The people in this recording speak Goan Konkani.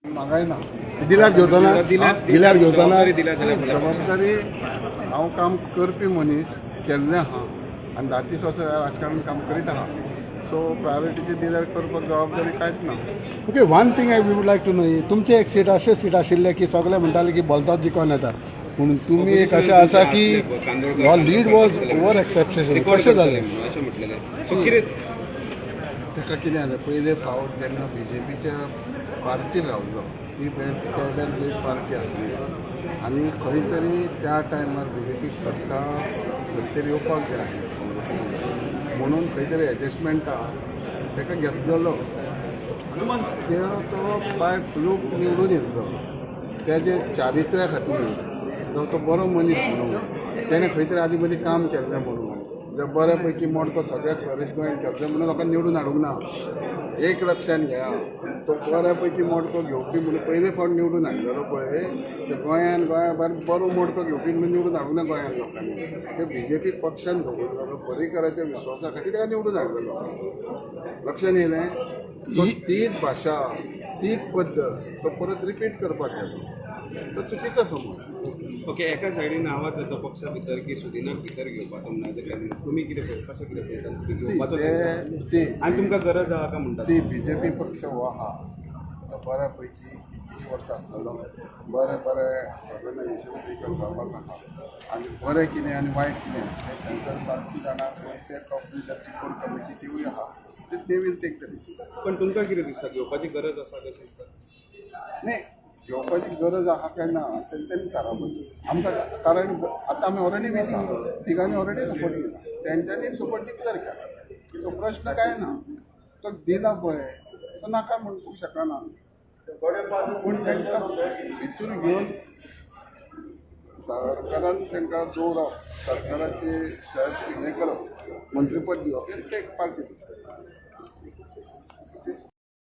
मागायना. दिल्यार घेवचो ना? दिल्यार घेवचो ना? दिल्यार जाल्यार जबाबदारी, हांव काम करपी मनीस केल्लें आहा आनी 10-30 वर्सां राजकारण काम करीत आहा. सो प्रायोरिटीचे दिल्यार करपाक जबाबदारी कांयच ना. Okay, one thing I would like to know, तुमचे एक सीट अशें सीट आशिल्ले की सगळे म्हणटाले की बोलतात जिखोन येता म्हणून. तुमी एक अशें आसा की your lead was over expectation. कशें जालें? अशें म्हटलेलें, सो कितें? ताका कितें जालें, पयले फावट जेन्ना बीजेपीच्या पार्टीन रावलो, ती कॅडर बेज पार्टी आसली आनी खंय तरी त्या टायमार बीजेपीक सत्तेर येवपाक जाय काँग्रेसीन म्हणून खंय तरी एडजस्टमेंटा ताका घेतलेलो. ते तो बाय फ्लूक निवडून येतलो. तेजे चारित्र्या खातीर जावं तो बरो मनीस म्हणून, तेणें खंय तरी आदीं मदीं काम केल्लें म्हणून, जर बऱ्या पैकी मोडको सगळ्याक फ्लॉरीस गोंयांत केल्लें म्हणून लोकांनी निवडून हाडूंक ना. एक लक्षांत घेया, तो बऱ्या पैकी मोडको घेवपी म्हणून पयले फावट निवडून हाडलेलो पळय, ते गोंयान गोंया भायर बरो मोडको घेवपी म्हणून निवडून हाडूंक ना गोंयांत लोकांनी. ते बीजेपी पक्षान दवरलेलो, पर्रीकराच्या विश्वासा खातीर ताका निवडून हाडलेलो. लक्षात येयलें? सो तीच भाशा, तीच पद्दत तो परत रिपीट करपाक गेलो, तो चुकीचो समज. ओके, एका सायडीन आवाज जाता पक्षा भितर की सुदिनाक भितर घेवपाचो म्हणून. तुमी कितें कशें कितें पळयता घेवपाचो? ते सी आनी तुमकां गरज आहा काय म्हणटा? सी, बीजेपी पक्ष हो आहा तो बऱ्या पैकी कितलीं वर्सां आसलेलो, बरें बरें ऑर्गनायझेशन सहभाग आहा आनी बरें कितें आनी वायट कितें हें सेंट्रल पार्टी जाणा. गोंयचे टॉप लिडरची कोर कमिटी तिवूय आहा. They will take the decision. पण तुमकां कितें दिसता, घेवपाची गरज आसा कशें दिसता? न्ही, घेवपाची गरज आहा काय ना तेंच्यांनी थारावपाचें. आमकां कारण आतां आमी ऑलरेडी 20 आहा, तिगांनी ऑलरेडी सपोर्ट दिला, तेंच्यांनी सपोर्ट डिक्लेअर केला. सो प्रश्न काय ना, तो दिला पळय तो नाका म्हणूंक शकना, पूण तांकां भितूर घेवन सरकारान तांकां दवरप, सरकाराचे शर्ट हें करप, मंत्रीपद दिवप, हें ते पार्टी.